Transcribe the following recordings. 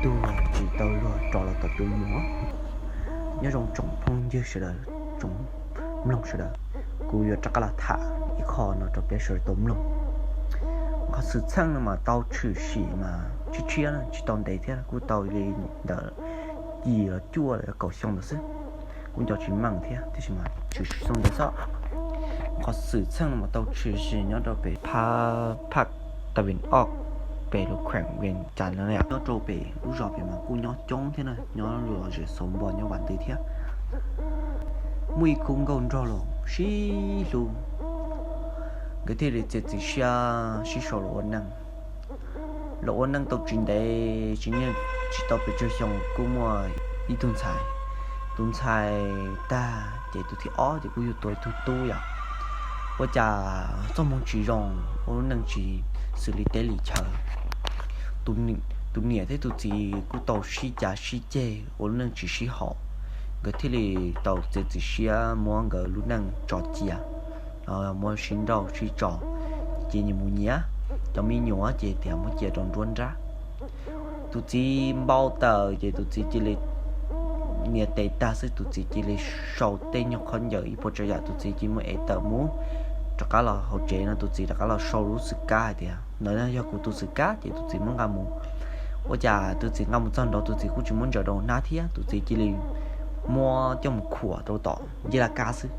tuag tsis tau luag rov los tom tus nyuam. Nyob zoo tsoom phooj ywg sawv daws, tsoom mloog sawv daws, kuv yuav rov qab los tham ib qho no rau peb sawv daws tau mloog. Qhov xwm txheej no mas tau tshwm sim mas tshiab tshiab tsis tau ntev thiab, kuj tau li ntawm yim los cuaj los kaum xyoo ntawd xwb. Kuj nco tsis meej thiab tiam sis mas tshwm sim xyoo ntawd xwb. Qhov xwm txheej no mas tau tshwm sim nyob rau pem phab phaj tas vim ob, pem lub kheem Vias Cas no, nyob rau pem lub zos pem mas kuj nyob coob thiab na, nyob lom zem xauv npo nyob vam ntws thiab. Muaj ib khub nkauj nraug los sib hlub, nkawd thiaj li txiav txim siab sib sau los ua neej. Los ua neej tau tsis ntev, tsis nyiaj tsis tau pes tsawg xyoo kuj muaj ib tug ntxhais. Tus ntxhais tag ces tus thib ob ces kuj yug tau ib tug tub yom. Ua cas txoj hmoo tsis zoo, ua lub neej tsis xws li teb li chaw. Tus niam thiab tus txiv kuj tau sib cav sib ceg ua lub neej tsis sib haum, nkawd thiaj li tau txiav txim siab muab nkawd lub neej tso cia, muab sib nrauj sib tso, cia nyias mus nyias. Cov me nyuam ces tias muab cia rau nruab nrab. Tus txiv npau taws ces tus txiv cia li nias tes tag xwb, tus txiv cia li sau tej nyuag khaub ncaws ib puas tsav yam, tus txiv cia li muab ev tawm mus rov qab los hauv tsev no, tus txiv rov qab los sau lub xwm kab hais tias ntawm no yog kuv tus xwm kab, ces tus txiv muab nqa mus. Ua cas tus txiv nqa mus txog nraud tus txiv kuj tsis muab ntsaws rau hnab thiab, tus txiv cia li muab coj mus khuam rau tom ncej laj kab xwb.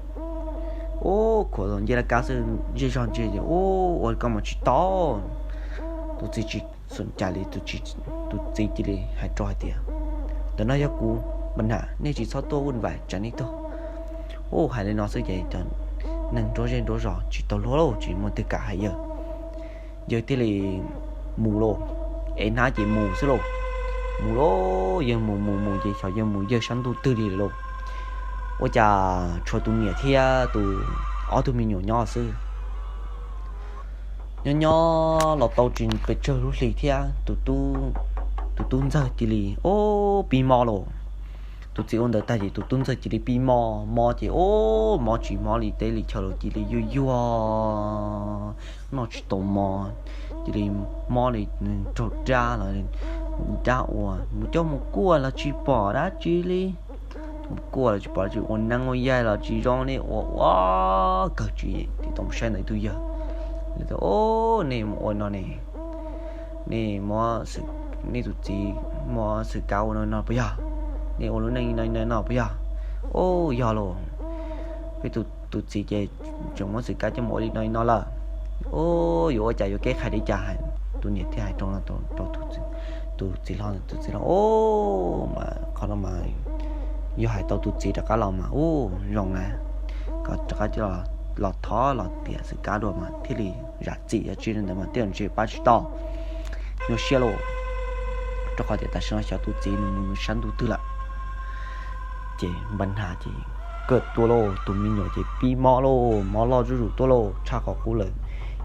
Ub, khuam tom ncej laj kab xwb, zej zog ntshe tias ub, ua li koj mas tsis tau. Tus txiv tsis xom cai li, tus txiv cia li hais rau hais tias ntawm no yog kuv, npam nam, nej tsis txhob tuaj vuj vais tsam nej tuag. Ub, hais li no xwb ces cov neeg nruab zej nruab zos tsis tau luag lauj, tsis muaj twg kam hais yawg. Yawg thiaj li mus lauj, ev hnab ces mus xwb lauj. Mus lauj, yawg mus mus mus ces xyov yawg mus yawg sab ntuj twg li lauj. Ua cas tshuav tus niam thiab tus ob tug me nyuam nyob xwb. Nyob nyob los tau tsis pes tsawg lub hlis thiab, tus tub ntxawg cia li ub pib mob lauj. Tus txiv ua ntawd tag ces tus tub ntxawg cia li pib mob, mob ces ub mob tsis mob li teb li chaw los cia li yuag yuag, noj tsis tau mov, cia li mob li raug dab los dab ua, mus coj mus kuaj los tsis pom dab tsi li. Mus kuaj los tsis pom dab tsi, ua neeb ua yaig los tsis zoo li, ua ua kawg tsis tau mus saib ntawm ib tug yawg. Lawv tias, nej mus ua no ne, nej, nej tus txiv muab xwm kab ua no no puas yog? Nej ua lub neej no no puas yog? Ub, yog lauj, peb tus txiv ces tseem muab xwm kab coj mus ua li no li no lawm. Ub, yuav ua cas yuav kev qhia li cas? Tus niam thiaj hais rau no rau tus txiv hlob, tus txiv hlob, ub, mas qhov no mas yog hais tau tus txiv rov qab los mas ub zoo na, kom rov qab los thov los piav xwm kab dua mas thiaj li zam txim, yog tsis li ntawd mas tej zaum ntshe pab tsis tau. Nyuaj siab lauj, rau qhov tias tam sim no xyov tus txiv nws mus sab ntuj twg lawm. Ces npaj hnav ces kawg tuaj lauj, tus me nyuam ces pib mob lauj, mob loj zuj zus tuaj lauj, tshaj qhov qub lawm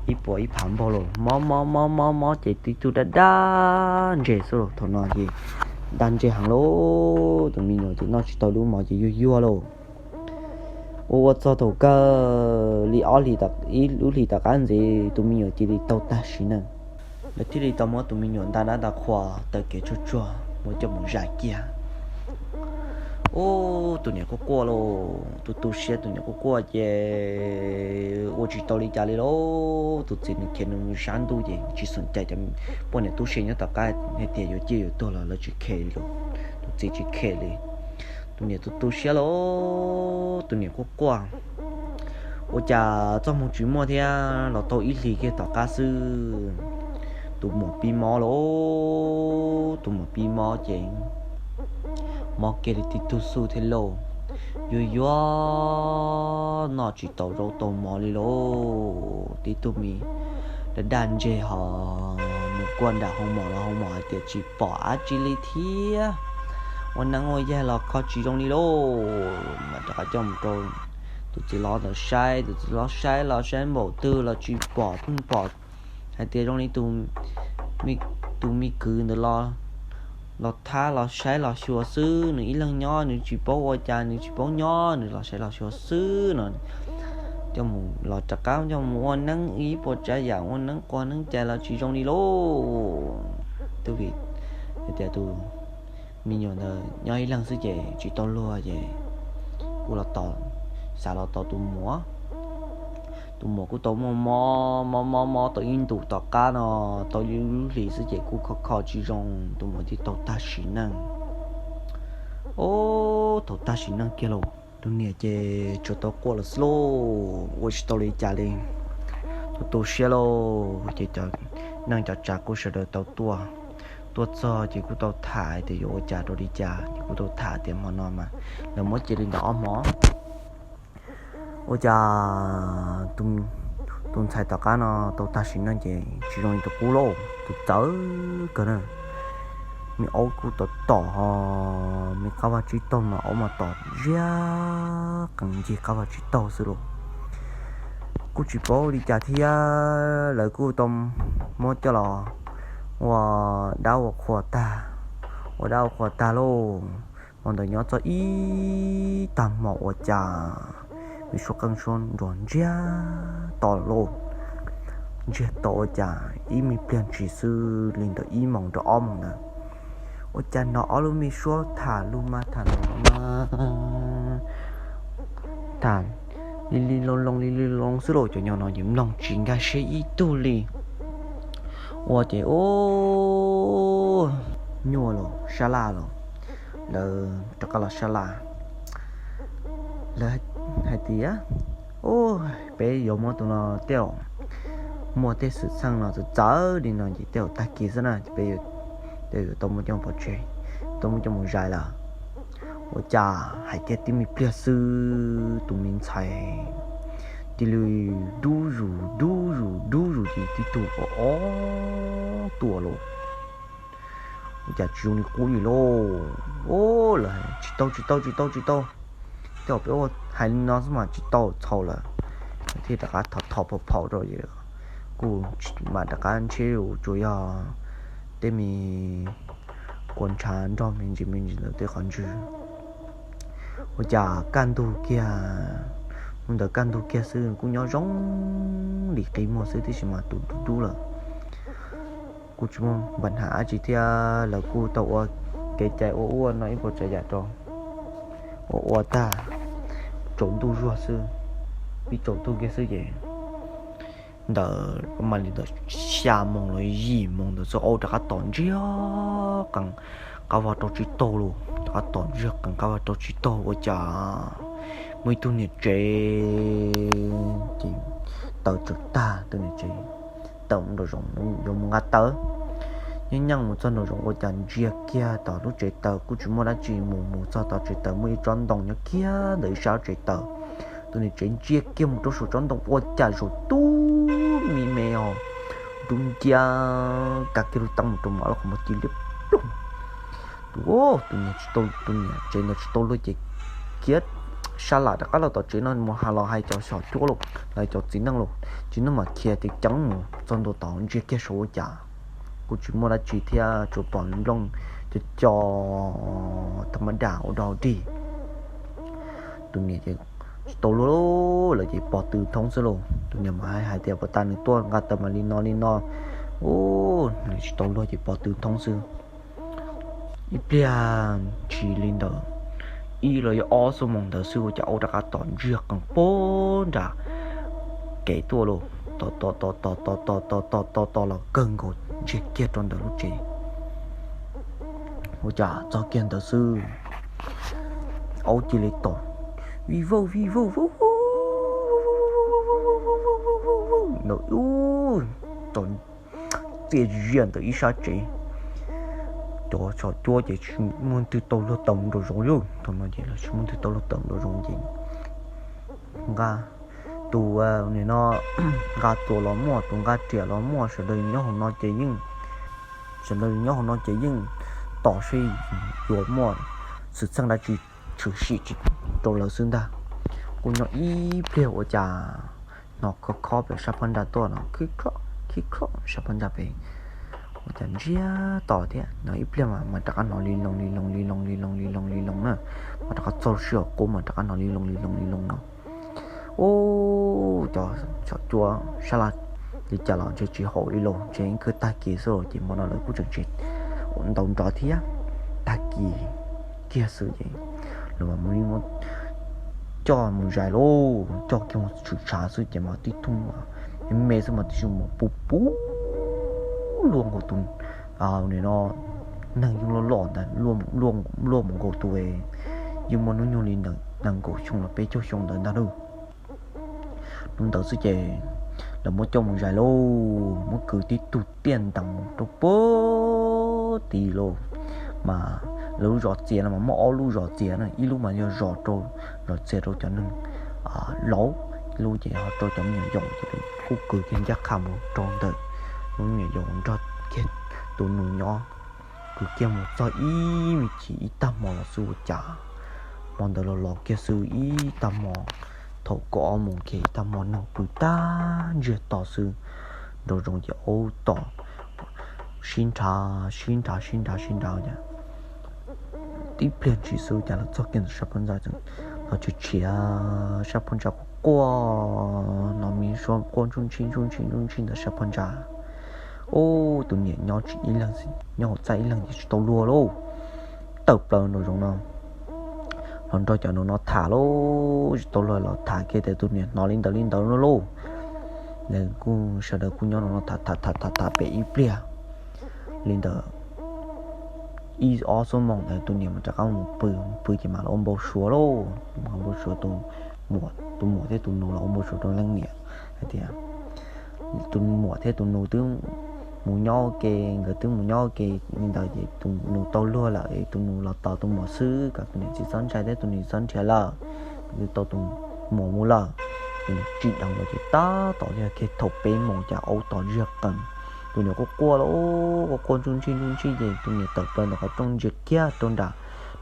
ib puas ib phav npaug lauj, mob mob mob mob mob ces tib tug daj daj ntseg xwb lauj. Thaum no ces daj ntseg heev lauj, tus me nyuam ces noj tsis tau lub mov ces yuag yuag lauj. Ua ua txog thaum kawg li ob hlis, ib lub hlis tom qab ntxiv tus me nyuam cia li tau tag sim neej. Lawv thiaj li tau muab tus me nyuam nta dab nta qhua taw kev tsuag tsuag muab coj mus zais kiag. Ub, tus niam quaj quaj lauj, tus tu siab, tus niam quaj quaj ces ua tsis tau li cas li lauj. Tus txiv nws khiav nws mus sab ntuj ces tsis xom cai cov poj niam tub se nyob tom qab hais tias yuav ciaj yuav tuag los lawv tsis khe li lauj. Tus txiv tsis khe li. Tus niam tus tu siab lauj, tus niam quaj quaj. Ua cas txoj hmoo tsis muaj thiab, los tau ib hlis kiag tom qab xwb, tus muam pib mob lauj, tus muam pib mob ces mob kiag li tib tug xub thiab lauj. Yuag yuag noj tsis tau zaub tau mov li lauj, tib tug me daj daj ntseg ho mus kuaj nram hoo mom los hoo mom hais tias tsis pom dab tsi li thiab. Ua neeb ua yaig los kho tsis zoo li lauj, mas rov qab coj mus rau tus txiv hlob ntawd saib, tus txiv hlob saib los saib npaum twg los tsis pom, pheej pom hais tias zoo li tus me kwv ntawd los, los thab los saib los xyuas xwb, nws ib leeg nyob nws tsis paub ua cas, nws tsis paub nyob, nws los saib los xyuas xwb no. Coj mus los rov qab coj mus ua neeb ib puas tsav yam, ua neeb quas neeb cais los tsis zoo li lauj. Tus vim Tias tus me nyuam ntawd nyob ib leeg xwb ces tsis tau luag ces kuj los tos, xav los tos tus muam. Tus muam kuj tau muaj mob mob mob mob tau ib ntus tom qab no, tau ib lub hlis xwb ces kuj kho kho tsis zoo, tus muam thiaj tau tag sim neej. Ub, thaum tag sim neej kiag los tus niam ces tsuas tau quaj los xwb lauj, ua tsis tau li cas li. Tus tu siab lauj ces cov neej cov tsav kuj sawv daws tau tuaj. Tuaj txog ces kuj tau tham tias yuav ua cas rau li cas, ces kuj tau tham tias hmo no mas lawv muab cia li ntawm ob hmo. Ua cas tus ntxhais tom qab no tau tag sim neej ces tsis zoo li tus qub lauj, tus txawv kawg na. Me aub kuj tom tom ho, me qab vaj tsib taug mas aub mas tom ziab qees ncig qab vaj tsib taug xwb lauj. Kuj tsis paub li cas thiab, lawv kuj tau muab coj los ua dab ua qhua tag, ua dab ua qhua tag lauj. Hmo ntawd nyob txog ib tag hmo ua cas me suab qeej suab nruas ntsiag to lauj, ntsiag to ua cas ib me pliag ntshis xwb li ntawm ib moos rau ob moos ntawd, ua cas hnov ob lub me suab tham lus mas tham lus mas tham li li loo loo li li loo xwb lauj. Cov nyob no ces mloog tsis nkag siab ib tug li. Ua ces ub, nyuaj los sab laj los, lawv rov qab los sab laj. Lawv hais tias, ub, peb yuav muab tus no tej zaum muaj tej xwm txheej no txawv txawv li no ces tej zaum tag kis xwb na, peb tej zaum yuav tau muab coj pov tseg, tau muab coj mus zais lawm. Ua cas hais kiag tib me pliag xwb tus me ntxhais cia li dub zus dub zus dub zus ces tib tug ob tuaj lauj. Ua cas tsis zoo li qub li lauj. Ub, lawv tsis tau tsis tau tsis tau tsis tau, tej zaum peb ua hais li no xwb mas tsis tau txhaum lawm. Thiaj rov qab thov thov phau phau rau, kuj mam rov qab ntshe tsuas yog tej me kua ntshav nrog me ntsis me ntsis ntawd tej qhov ntswg. Ua cas kaj ntug kiag, hnub ntawd kaj ntug kiag xwb kuj nyob zoo li qi muag xwb tiam sis mas tus dub dub lawm. Kuj tsis muaj npa nham dab tsi thiab, lawv kuj tau ua kev cai ua ua no ib puas tsav yam rau, ua ua tag tsaus ntuj zuag xwb, pib tsaus ntuj kiag xwb ces ntawm mam li ntawm xya moos los yim moos ntawd txog ub rov qab tom ntsiag qees qab vag rau tsib taug lauj, rov qab tom ntsiag qees qab vag rau tsib taug ua cas muaj ib tug niam tsev ces taws tsawv tag, tus niam tsev taws nraum zoov yuav mus nqa taws. Nyeej nyeej mus txog nraum zoov ua cas ntsia kiag tom lub tsev taws kuj tsis muaj dab tsi, mus mus txog tom tsev taws muaj ib tsob ntoo nyob kiag ntawm ib sab tsev taws. Tus niam tsev ntsia kiag mus rau saum tsob ntoo ua cas zaum tub me me os, dub nciab, kav kiag lub teeb mus rau mas lub qhov muag ci liab ploog. Tus, tus niam tsis tau, tus niam tsev ntawd tsis tau luag ces khiav sab laj rov qab los tom tsev no mus hais los hais cov xyom cuab lauj, los cov txiv neej lauj, txiv neej mas khiav ceev ceev mus txog ntua tod ntsia kiag saud ua cas kuj tsis muaj dab tsi thiab, tsuas pom nplooj co co thaj mab dam ua dog dig. Tus niam ces tsis tau luag, lawv ces pov tw thoob xwb lauj. Tus niam mas hais tias puas tas nws tuaj nqa taws mas li no li no, ub, nws tsis tau luag ces pov tw thoob xwb. Ib pliag ntshis li ntawd ib los yog ob xuab moos ntawd xwb ua cas aub rov qab tom ntsiag qees puag nram kev tuaj lauj, tom tom tom tom tom tom tom tom tom los kawg nkaus ntsiag kiag rau ntawm lub tsev. Ua cas txog kiag ntawd xwb, aub cia li tom vij vauj vij vauj vauj ntawm ub, tom txiaj ziaj ntawm ib sab tsev. Cov xyom cuab ces tsis muaj twg tau luag taws nraum zoov li, thaum no ces lawv tsis muaj twg tau luag taws nraum zoov ces nqa, tus nim no nqa txuas los muaj, tus nqa riam los muaj, sawv daws nyob hauv no ces yeej, sawv daws nyob hauv no ces yeej tos seb yuav muaj xwm txheej dab tsi tshwm sim tsis rau lawv xwb ntag. Kuj nyob ib pliag ua cas hnov khob khob pem sab phab ntsa tuaj no, khib khob khib khob sab phab ntsa pem. Ua cas ntsiag to thiab, hnov ib pliag mas mas rov qab hnov li loo li loo li loo li loo li loo li loo na, mas rov qab txog sij hawm qub mas rov qab hnov li loo li loo li loo no. Ub, cov xyom cuab sab laj li cas los ntshe tsis haum li los ntshe ib khwb tag kis xwb los ces hmo no lawv kuj tseem tsis ntaus nrov thiab. Tag kis kiag xwb ces lawv mam li muab coj mus zais lauj, coj kiag mus tshwm tshav xwb ces mas tib tug me xwb mas tib tug mas puv puv luaj nkaus tus, nim no neeg yeej loj loj ntawd, luaj mus nkaus tus, yeej muaj hnub nyoog li nees nkaum xyoo los peb caug xyoo ntawd ntag lauj. Hnub ntawd xwb ces lawv muab coj mus zais lauj, muab kwv tib tug tiaj ntees rau puag tid lauj. Mas lawv lub zos txias no mas muaj ob lub zos txias na, ib lub mas yog zos rau, zos txias rau cov neeg laus, ib lub ces ho rau cov me nyuam yaus, ces kuj kwv kiag ncaj qha mus rau ntawm lub me nyuam yaus nrog kiag tus nus nyob. Kwv kiag mus txog ib me chim ib tag hmo los xwb ua cas hmo ntawd los los kiag xwb ib tag hmo, thaum kaum ob moos kiag ib tag hmo neeg pw tag ntsiag to xwb, nraum zoov ces aub tom sib nrhav sib nrhav sib nrhav sib nrhav cas tib pliag ntshis xwb cas los txog kiag ntawm sab phab ntsa, los tshiav tshiav sab phab ntsa quaj quaj no me suab quaj ntsuj ntsij ntsuj ntsij ntsuj ntsij ntawm sab phab ntsa. Ub, tus niam nyob tsis ib leeg, nyob hauv txaj ib leeg ces tsis tau luag lauj. Tawm plaws nraum zoov no los nrog cov nus no tham lauj, tsis tau luag los tham kiag tias tus niam hnov li ntawd li ntawd no lauj. Lawv kuj sawv daws kuj nyob no tham tham tham tham pem ib pliag li ntawd ib ob xuab moos ntawd tus niam mas rov qab mus pw, mus pw ces mam los ua npau suav lauj, ua npau suav, tus muam thiab tus nus los ua npau suav rau leej niam hais tias tus muam thiab tus nus twb mus nyob ua ke, nkawd twb mus nyob ua ke li ntawd ces tus nus tau luag lawm es tus nus los tos tus muam xwb, kom tus niam tsis txhob ntshai thiab tus niam txhob nrhiav lawm, twb tau tus muam mus lawm. Tus niam tsim dheev los ces tab tom yog kiag thaum peb moos cas aub tom ntsiag qees, tus niam quaj quaj lauj, quaj quaj ntsuj ntsij ntsuj ntsij ces tus niam tawm plaws ntawm qhov rooj ntsia kiag rau nram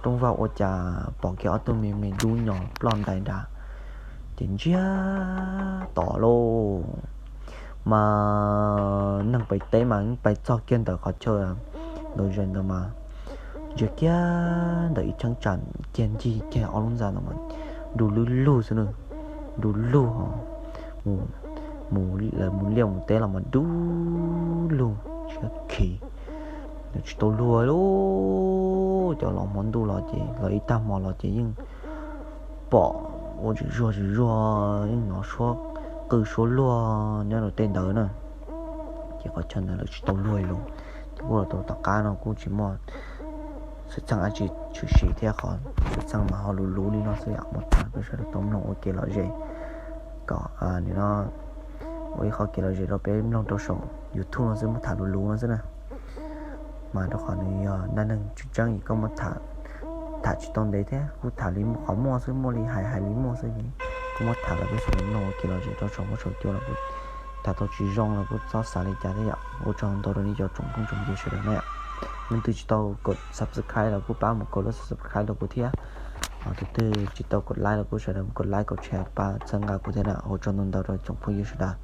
rooj vag ua cas pom kiag ob tug me me dub nyos ploj ntais nrad, ces ntsiag to lauj. Mas neeg pais teb mas yeej pais txog kiag ntawm qhov chaw nkawd zais ntawd mas ntsia kiag ntawm ib cheeb tsam kiag ncig kiag ob lub ntxa ntawd mas du lug lug xwb na, du lug ho mus, mus liaj mus teb los mas du lug siab khiv, tsis tau luag lauj. Cov los hmo ntuj los ces los ib tag hmo los ces yeej pom ua tsis zuag tsis zuag, yeej hnov suab qw suab luag nyob rau tej ntawd na. Ces qhov chaw ntawd lawv tsis tau luag li lawm. Ces kuj los rau tom qab no kuj tsis muaj xwm txheej dab tsi tshwm sim thiab, qhov xwm txheej mas ho luv luv li no xwb yom, muab tham rau peb sawv daws tau mloog ua kev lom zem, kom nim no ua ib qho kev lom zem rau peb mloog rau saum YouTube no xwb, muab tham luv luv no xwb na. Mas rau qhov nws yog dab neeg tseeb tseeb es koj muab tham, tham tsis tau ntev thiab, kuj tham li qhov muaj xwb, muaj li hais hais li muaj xwb es kuj muab tham rau peb sawv daws mloog ua kev lom zem rau saum huab saum cua los kuj tham tau tsis zoo los kuj txhob xav li cas thiab yom. Ua tsaug ntau rau nej cov tsoom phooj tsoom ywg sawv daws na yom. Leej twg tsis tau kom subscribe los kuj pab mus kom lub subscribe rau kuv thiab. Tus twg tsis tau kom like los kuj sawv daws kom like kom share pab txhawb nqa kuv thiab na. Ua tsaug ntau ntau rau tsoom phooj ywg sawv daws.